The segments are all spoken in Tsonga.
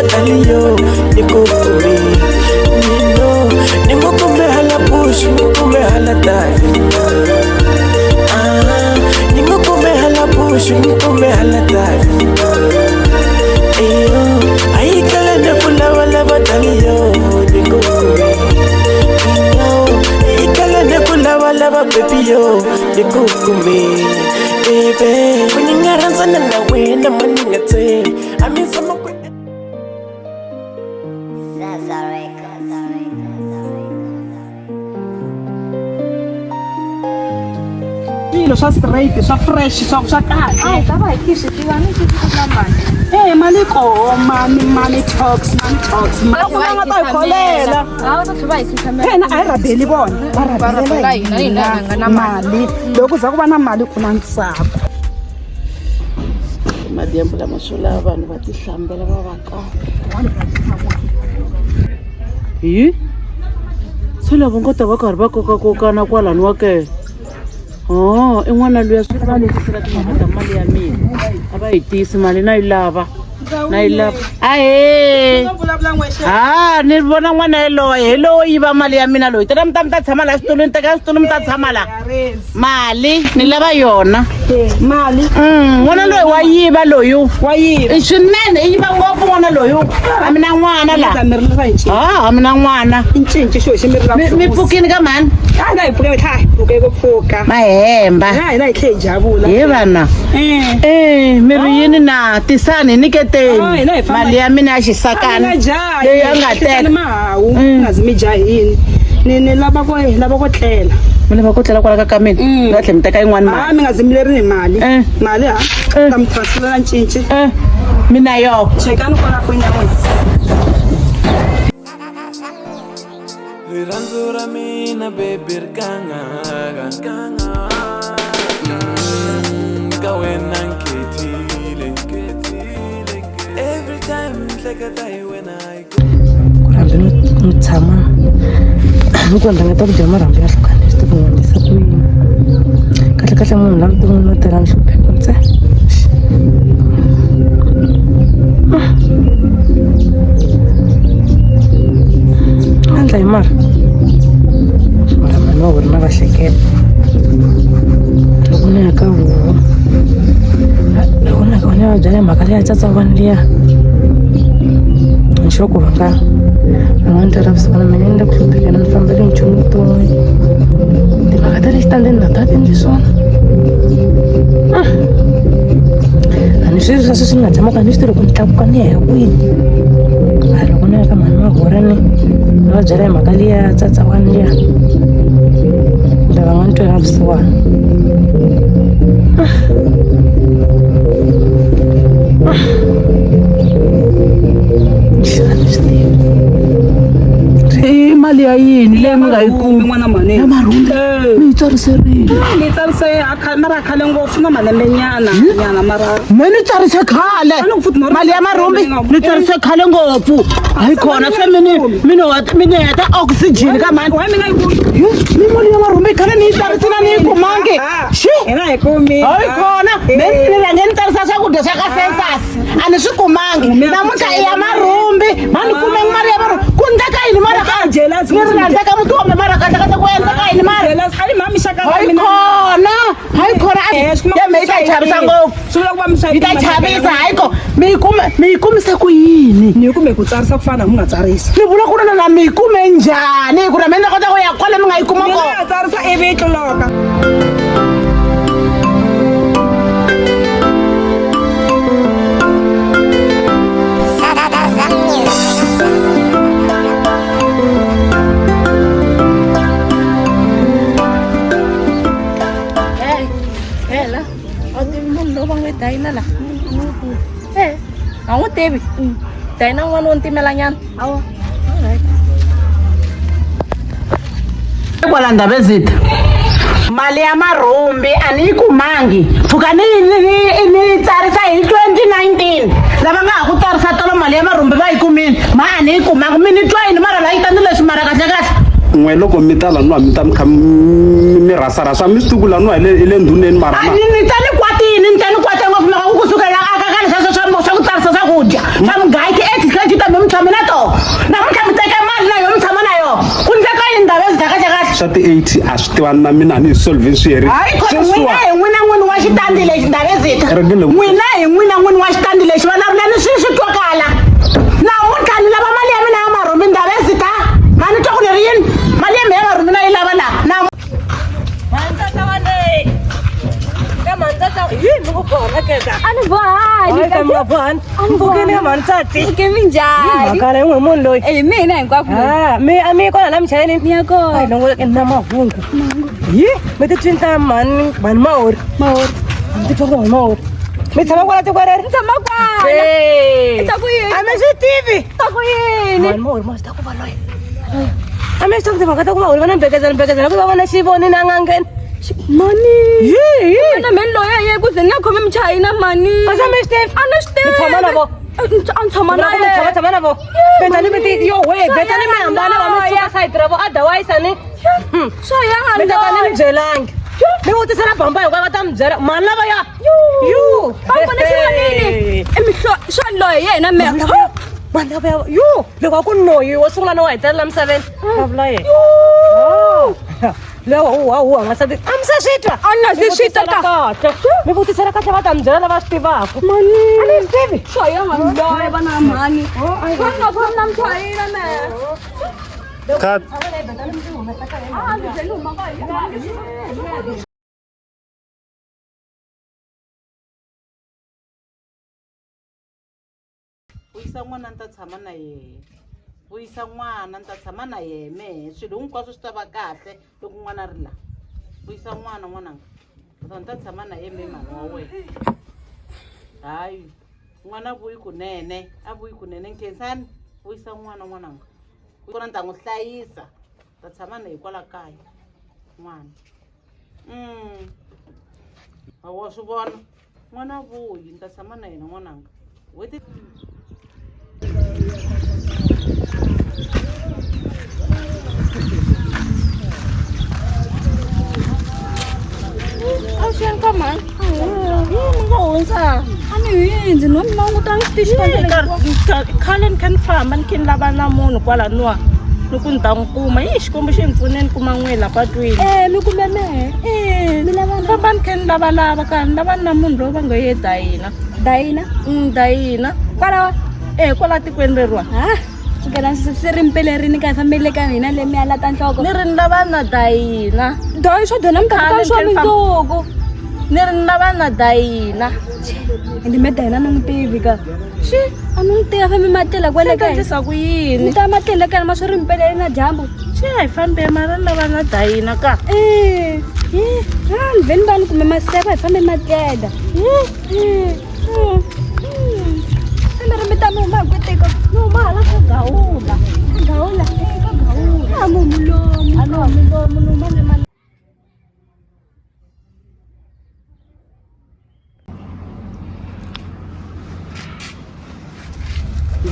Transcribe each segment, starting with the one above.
lava taliyo ni ku kumi nino ni ngo kume hala bush ni kume hala tali ah ni ngo kume hala bush ni kume hala tali iyo ayikala ne ku lava lava taliyo ni ku kumi nino ayikala ne ku lava lava baby yo ni ku kumi baby ku ni nga rhandzana na wena mani nga tseni a mi zama ku Zaza Records. Swilo swa straight swa fresh swa swa kahle. A hi ta va hi khi swi tiva ni swi tiva mali. Eh mali koho mani mani talks mani talks. Loko va nga ta hi kholela. Ha va ta tlhela va hi khisamela. Phela a hi rabeli vona va Va rabelela rabela hina, hina hi nga na mali. Loko ku za ku va na mali ku na ntsako. Madyambu lama swo lava vanhu va tihlambela va va kahle hi se lava ngo ta va karhi va kokakokana kwalani wa ke o i n'wana luya swi va letisela timhaka ta mali ya mina a va yi tisi mali na yi lava na yi lava ahee ha ni vona n'wana yaloye hi lowo yiva mali ya mina loyi tena mi ta mi ta tshama laha xitulwini teka xitulu mi ta tshama laha mali ni lava yona Mali N'wana loyi wa yiva loyu wa yiva. I swinene i yiva ngopfu n'wana loyu a mi na n'wana la Mi ri lava hi cinci. a mi na n'wana I cinci xo xi mi ri lava. Mi pfukini ka mhani A na hi pfuka hi tlha hi pfuke ku pfuka. ma hemba Ha hina hi tlhe hi javula. hi vana Eh. Eh, mi ri yini na tisani Ah, hina hi nyiketeni famba- mali ya mina ya A mi xisakana nga jahi. leyi a nga Tisani teka mahawu. Nga zi mi jahini. Ni ni lava ku lava ku tlela. Mi lava ku tlela kwala ka ka mina mi nga tlhela mi teka yin'wana Ha mali mi nga zi mi leri ni mali. Eh. Mali ha. Eh. Ta mi transferela cinci. Eh, mina yo Chekani kwala foyini ya n'wina. Rirhandzu ra mina baby ri kangaka ka wena nkhethile every time ni hleketa hi wena hi ku ri hambi no no tshama ni ku ringeta ku dya marhambu ya hlukane swi ku n'wisa ku yini kahle kahle munhu la vuton'wini no tela nhlupheko ntsena. Endla hi mara mara mhani wa vona va hleketa loko ni ya ka vona loko ni ya ka vona va byela mhaka leya tsatsavani liya ni sure ku va nga va nga ni twela vusiwana mina ni le ku hluphekeni a ni fambeli nchumu vuton'wini timhaka ta le xitandini na ta ti endli swona a ni sweswi swa sweswi ni nga tshamaka ni swi tivi loko ni tlakuka ni ya hi kwini a loko ni ya ka mhani mavhora ni ni va byela hi mhaka liya tsatsawani liya kumbe va nga ni twela vusiwana. A ni swi tivi. I mali ya yini leyi mi nga yi kumi N'wana mhani. Ya marhumbi mi yi tsariserile. Ni yi tsarise mara khale ngopfu na malembe nyana nyana mara. Me ni tsarise khale. Mali ya marhumbi ni tsarise khale ngopfu. Hayi khona se mi ni mi ni mi ni heta oxygen ka mhani. Wa mi nga yi kumi. Mi mali ya marhumbi khale ni yi tsarisile a ni yi kumangi. Xi. Hina hi kumi. Hayi khona me ni rhange ni tsarisa swakudya swa ka census a ni swi kumangi. Namuntlha i ya marhumbi va ni kume mali ya marhumbi ku ndleka yini mara ka Jealous. ni ri rhandza ka muti wa me mara ka ndleka ku endleka yini mara. Jealous. A ni mhami xaka Hayi khona hayi khona Eh, swi kuma ya me yi ta chavisa ngopfu. Swi vula ku va mi Yi ta chavisa hayi ko mi yi kume mi yi kumise ku yini. Ni yi kume ku tsarisa ku fana na ku nga tsarisa. Ni vula ku ri na mi yi kume njhani ku na me ni ta kota ku ya kwale mi nga yi kuma Mina kona. ya tsarisa ivi yi tluloka. Hey, hela a wu tivi munhu lowu va nge Dayina la e a wu n'wi tivi Dayina n'wana wo ntimelanyana awa alright. Kwala Ndabezitha mali ya marhumbi a ni yi kumangi pfuka ni ni ni tsarisa hi 2019 lava nga ha ku tsarisa tolo mali ya marhumbi va yi kumile ma a ni yi kumangi mi ni twa yini mara la yi tani leswi mara kahle kahle N'we loko mi ta laniwa mi ta mi kha mi rhasarhasa mi swi tivi ku laniwa hi le hi le ndhuneni mara A na ni ni ta ni kwatini ni ta ni kwata ngopfu mhaka ku kusukela aka ka leswa swa swa swa ku tsarisa swakudya swa mugayo ti-eight 20 Swa ti-80 a swi tivani na mina a ni hi solveni swi herile. Hayi khona Sweswiwa n'wina hi n'wina n'wini wa xitandi lexi Ndhavezitha. Rhangile. N'wina hi n'wina n'wini wa xitandi lexi vulavulani swi swi twakala. Namuntlha ni lava mali ya mina ya marhumbi Ndhavezitha. Ma ni twa ku ni ri yini? Mali ya mina ya marhumbi na yi lava la. Na A ni bohani. Ke minjhani? Makala yin'we munhu loyi. Eh, mina hinkwako. Ah, mi a mi kona la michayeni? Ni ya kona. Ai longo na mahungu. Yi, mi ti twini ta mhani mhani Mahori. Mahori. Mi ti twa ku mhani Mahori. Mi tshama kwala tiko reri? Ni tshama kwala. Eh. Ta ku yini? A mi swi tivi. Ta ku yini? Mhani Mahori ma swi ta ku va loyi. A mi swi ta ku timhaka ta ku Mahori va na mbekezelo mbekezelo ku va vona xivoni na nga nghena. Mani. Yi, yi. Na mhani loyi ye ku ze ni nga khomi michayina mani. Kasi a mi swi tivi? A ni swi tivi. Mi tshama na vo. A ni tshama na Mi tshama yena. tshama na vo. Betani mi ti yo we, betani mi hambana va mi suka side ra vo otherwise a ni. Swo ya nga Mi ta ka ni mi byelangi. Mi vutisela bamba hinkwayo va ta mi byela mhani lava ya. Yu. Va vona xivonini. I mihlo swa loyi yena me. Vanhu lava ya yu loko a ku noyi wo sungula no wa hetelela misaveni. Va vula yena. Lewa u wa huwa n'wansati a mi se swi twa. A ni se swi twa ka. Kahle. Mi vutisela kahle va ta mi byela lava swi tivaka. Mani. A ni swi tivi. Swo ya nga loyi vana mhani. Va nga khomi na michayina me. Cut. A ni byeli huma ka hina. Vuyisa n'wana ni ta tshama na yehe vuyisa n'wana ni ta tshama na yehe mehe swilo hinkwaswo swi ta va kahle loko n'wana ri la vuyisa n'wana n'wananga kutani ni ta tshama na yehe me mhani wa wena hayi n'wana vuyi kunene a vuyi kunene nkhensani vuyisa n'wana n'wananga kona ni ta n'wi hlayisa ta tshama na hikwala kaya n'wana wa swi vona n'wana vuyi ni ta tshama na yena n'wananga n'hweti Avuxeni ka mhani. Mi ngo hundza. A ni hundzi no mi languta ni xitichi Khale ni kha ni famba ni khe ni lava na munhu kwalaniwa ni ku ni ta n'wi kuma yi xikwembu xi ni pfune ni kuma n'we la patwini Eh, mi kume mehe. Eh, Mi lava famba ni khe ni lavalava ka ni lava na munhu loyi va ngo ye dayina Dayina. Dayina Kwalawa. Eh, kwala tikweni leriwa Ha? Sukela se ri mpelerini ka fambele ka hina le mi ya lata nhloko. Ni ri ni lava na dayina. Doyi swo dyona mi ta Khale ta swo ni khe ni mindzuku. Ni ri ni lava na dayina. Ende me dayina ni n'wi tivi ka. Xi A ni n'wi tivi a fambi matela kwale se ka ta hina. endlisa ku yini? Mi ta matela ka ma swi ri mpeleni na dyambu. Xi a hi fambe mara ni lava na dayina ka. Eh. Ah, ni vheni va ni kume maseva hi fambe matlela. Eh. Kambe ri mi ta mi huma hi ku tiko. Ni huma hala ka Gawula. Gawula. Eh, ka Gawula. A mu mulomu. A no milomu ni huma le ma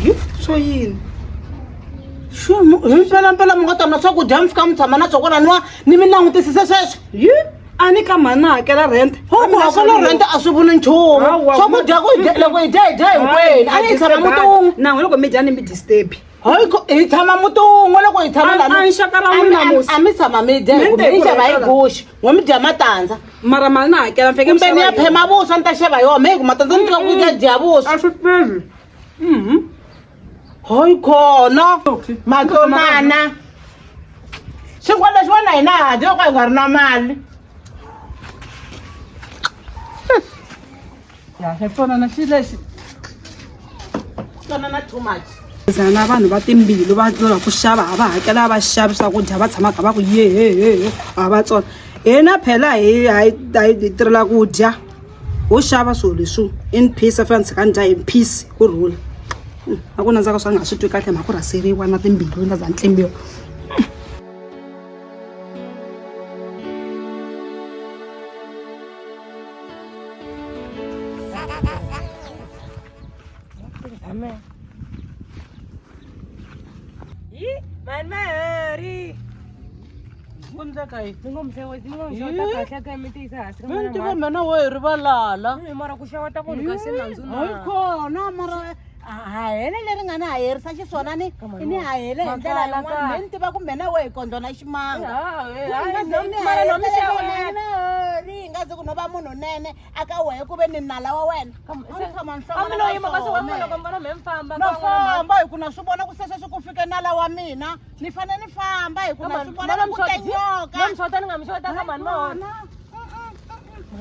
Yi, swo yini hi mpelampela mi nga ta na swakudya mi fika mi tshama na swo kwalaniwa ni mi langutisise sweswo Yi a ni ka mhani na hakela rent. Ho ku hakela rent a swi vuli nchumu Hawa, swakudya ku dya loko hi dya hi dya hinkwenu a ni hi tshama muti wun'we Na n'wina loko mi dya ni mi disturb. Hayi hi tshama muti wun'we loko hi tshama A- a nxaka ra n'wina musi. a mi tshama mi dya hi ku Mi te mi ku xava hi rhekela. guxi n'we mi dya matandza Mara mali na hakela mi fanekele mi kumbe ni ya xava yona. phema vuswa ni ta xava yona me hi ku matandza ni tiva ku dya dya vuswa A swi tivi. Hayi khona matomana xinkwa lexiwana hina ha dya loko hi nga ri na mali ya hi tsonana xi lexi tsonana too much Zana vanhu va timbilu va lova ku xava a va hakela va xavi swakudya va tshamaka va ku yehehehe a va tsona hina phela hi hi hi tirhela ku dya ho xava swilo leswi in peace a fika ni tshika ni dya in peace ku rhula a ku nandzaka swa nga swi twi kahle mhaka ku rhaseriwa na timbilu na za ntlimbiwa. Ni tiva mina wo hi rivalala. Hayi khona mara. Hahele leri nga ni haherisa xiswona ni ni hahele hi ndlela yin'wana me ni tiva kumbe na wehe kondlo na ximanga ri nga ze ku no va munhu nene aka wehe ku ve ni nala wa wena no famba hi ku na swi vona ku se sweswi ku fike nala wa mina ni fane ni famba hi ku na swi vona ku te nyoka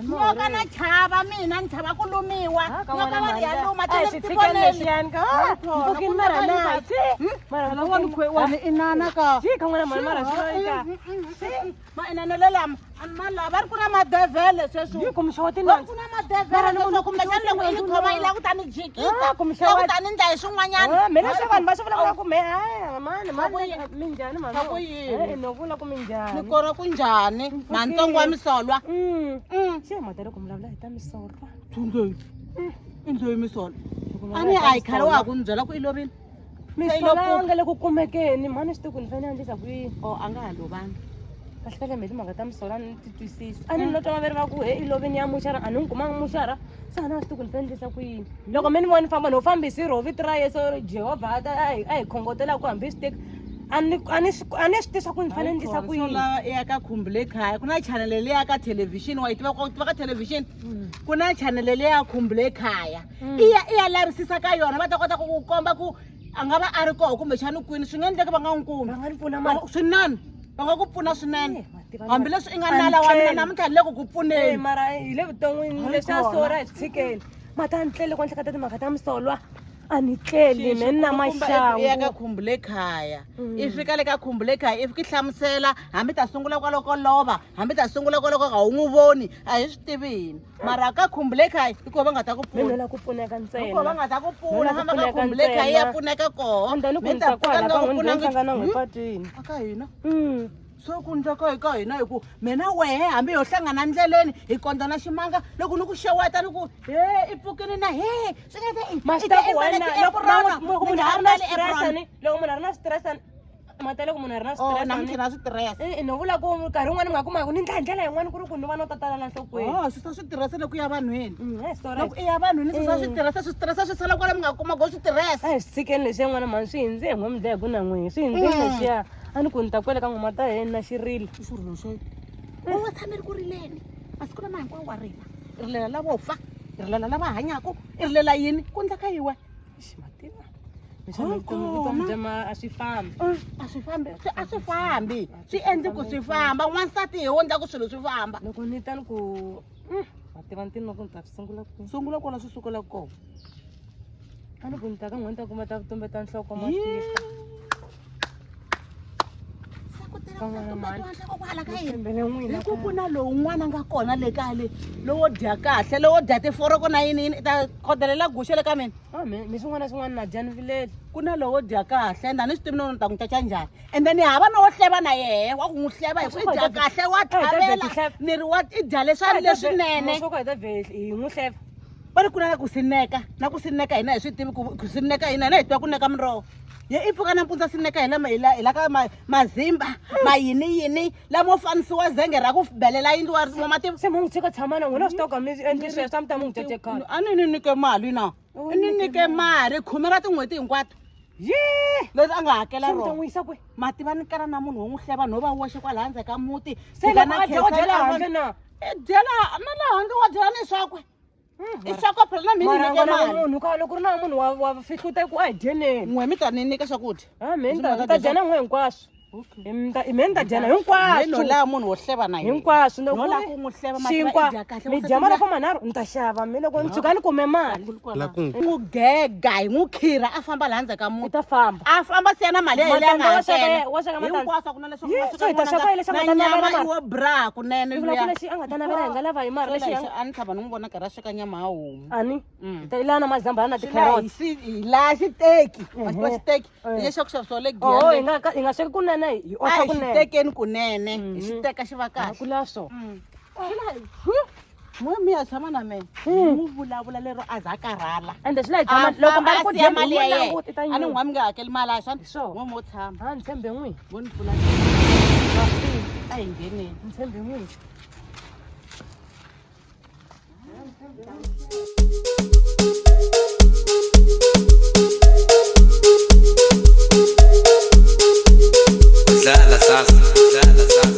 nyoka na chava mina ni chava ku lumiwa nyoka va ri ya luma tilewani inana ka mainanelo lama ma lava ri ku na madevhele sweswi ku na madevhele sweswi kumbexani loko yi ni khoma yi lava ku ta ni jikisa lava ku ta ni ndla hi swin'wanyana mina swa vanhu va swi vulavula ku me mani mani minjhani mani ku yini no vula ku minjhani ni kora ku njhani mantsongo wa misolwa xi mhaka loko mi vulavula hi ta misolwa thundloyi i ndloyi misolwa a ni a yi khale wa ha ku ni byela ku i lovile misolwa nga le ku kumekeni mhani swi tiku ni fanele endlisa ku yini o a nga ha lovanga kahle kahle mhe timhaka ta misolwa ni ti twisisi a ni no twa vaveri va ku he i lovini ya muxara a ni n'wi kumanga muxara se a na swi tiku ni fanele endlisa ku yini loko mi ni voni famba no fambisi rho vito ra yesu jehovha a ta a hi khongotela ku hambi swi teka a ni a ni a ni swi tiva ku ni fanele endlisa ku yini ya ka khumbi le khaya ku na chanele leya ka thelevhixini wa yi tiva ku tiva ka thelevhixini ku na chanele leya khumbi le khaya i ya i ya lavisisa ka yona va ta kota ku ku komba ku a nga va a ri koho kumbexani kwini swi nga endleka va nga n'wi kumi va nga ni pfuna mara swinene va nga ku pfuna swinene tiva hambileswi i nga nala wa mina namuntlha ni le ku ku pfuneni mara hi le vuton'wini leswi a sora hi swi tshikeni mata ni tlele ku ni hleketa timhaka ta misolwa a ni tleli me ni na maxangu ya ka khumbu le khaya i fika le ka khumbu le khaya i fika i hlamusela hambi ta sungula kwaloko ko lova hambi ta sungula kwaloko ka wu n'wi voni a hi swi tivi hina mara ka khumbu le khaya i ko va nga ta ku me pfuna ni la ku pfuneka i ko va ntsena nga ta ku pfuna Ni la ku famba ka pfuneka khumbu le khaya ya ntsena. pfuneka koho and then ku mi ni ta ta pfuka kwala ni nga ka ku n'wina ni pfunangi hlangana n'we patwini aka hina so ku ndla ka hi ka hina hi ku mina wehe hambi ho hlangana ndleleni hi kondza na ximanga loko ni ku xeweta ni ku he i pfukini na he swi nga ta ma swi ta ku wena loko loko munhu a ri na stress ni loko munhu a ri na stress mata loko munhu a ri na oh stress namuntlha na switirese ni no vula ku nkarhi wun'wani mi nga kuma ku ni ndla hi ndlela yin'wani ku ri ku ni va no tatala la nhlokweni oh swi sa switirese loko ya vanhwini Eh, sorry. loko i ya vanhwini swi sa switirese switirese swi sala kwala mi nga kuma go switirese A hi swi tshikeni lexiya n'wana mhani swi hindze hi n'we mi dlaya hi ku na n'wehe swi hindze lexiya a ni ku ni ta kwele ka ngoma ta heni na xirilo i xirilo xo u nga tshameli ku rileni masiku lama hinkwawo wa rila i rilela lavo fa i rilela lava hanyaku i rilela yini ku ndla ka yiwe Ixi, mativa Leswaku vutomi bya ma a swi fambi a swi fambi a swi fambi swi endli ku swi famba n'wansati hi wo ndla ku swilo swi famba loko ni ta ni ku mativa ni tini ku ni ta swi sungula kwini sungula kona swi sukela kona a ni ku ni ta ka n'we ni ta kuma ta tumbeta nhloko mativa hi ku ku na lowun'wana nga kona le kaya le lowo dya kahle lowo dya tiforoko na yini yini i ta khodelela guxe le ka mina mi swin'wana na swin'wana na dya ni vileli ku na lowo dya kahle ende a ni swi tivi no ni ta n'wi caca njhani ende ni hava no wo hleva na yehe wa ku n'wi hleva hi ku i dya kahle wa tlhavela ni ri wa i dya leswa leswinene swo ka hi ta vhe hi n'wi hleva va ri ku na ku sineka na ku sineka hina hi swi tivi ku sineka hina hina hi tiva ku neka miroho ye i pfuka nampundzu a sineka hi lama hi la hi la ka mazimba ma yini yini lamo fanisiwa zenge ra ku belela yindlu wa wa mativa se mu n'wi tshika tshama na n'wina swi ta ku mi endli sweswo a mi ta mi n'wi cace khale a ni ni nyike mali na i ni nyike mali khume ra tin'hweti hinkwato ye leri a nga hakela se mi ta rona n'wi yisa kwihi mativa ni kala na munhu wo n'wi hleva no va wexe kwala handle ka muti se Fika loko na a dya wa Khensani dyela a handle na i dyela na laha handle wa dyela ni swakwe i swakwe phela na mina mara ni nyike n'wana mali munhu ka loko ri na munhu wa wa fihluta ku a hi dyeneni n'we mi ta ni nyika swakudya a me ni ta ni ta dya na n'we hinkwaswo me ni ta dya na no hinkwaswo laya munhu wo hleva na yena hinkwaswo No lava ku n'wi hleva mativa xinkwa i dya kahle, mi wansati dya luya. malofo manharhu ni ta xava mi loko ni tshuka ni kume mali La ku n'wi gega hi n'wi khirha a famba laha ndzhaku ka u muti ta famba a famba siya na mali ya yena leyi a nga Matandza wa xava- hakela wa xava matandza. hinkwaswo a ku na leswi Ye, nga so hi ta xava yini lexi a nga na ta navela nyama mara? i wo bra kunene i vula ku luya lexi a nga ta navela hi nga lava hi mara lexi Lexi a ni tshama ni n'wi vona karhi a sweka nyama ya homu ani Mm. hi ta ilana mazambhana na Swi laha ti-carrots hi laha xiteki wa xitiva xiteki Eh. lexi xa ku xavisiwa le oho hi Giyani nga hi nga sweki kunene hi a oxa hi kunene xitekeni kunene hi xiteka xi va kahle ku la swo n'we mi ya tshama na mina n'wi vulavula lero a za a karhala ende swi la hi tshama loko va ri ku siya dyeni mali ya hi n'wi yena languti ta a ni nyuma n'wa mi nga hakeli mali a xana Hi swona. n'we mo tshama a ni tshembe n'wi vo ni pfula a hi ngheneni ni tshembe n'wi Sasa.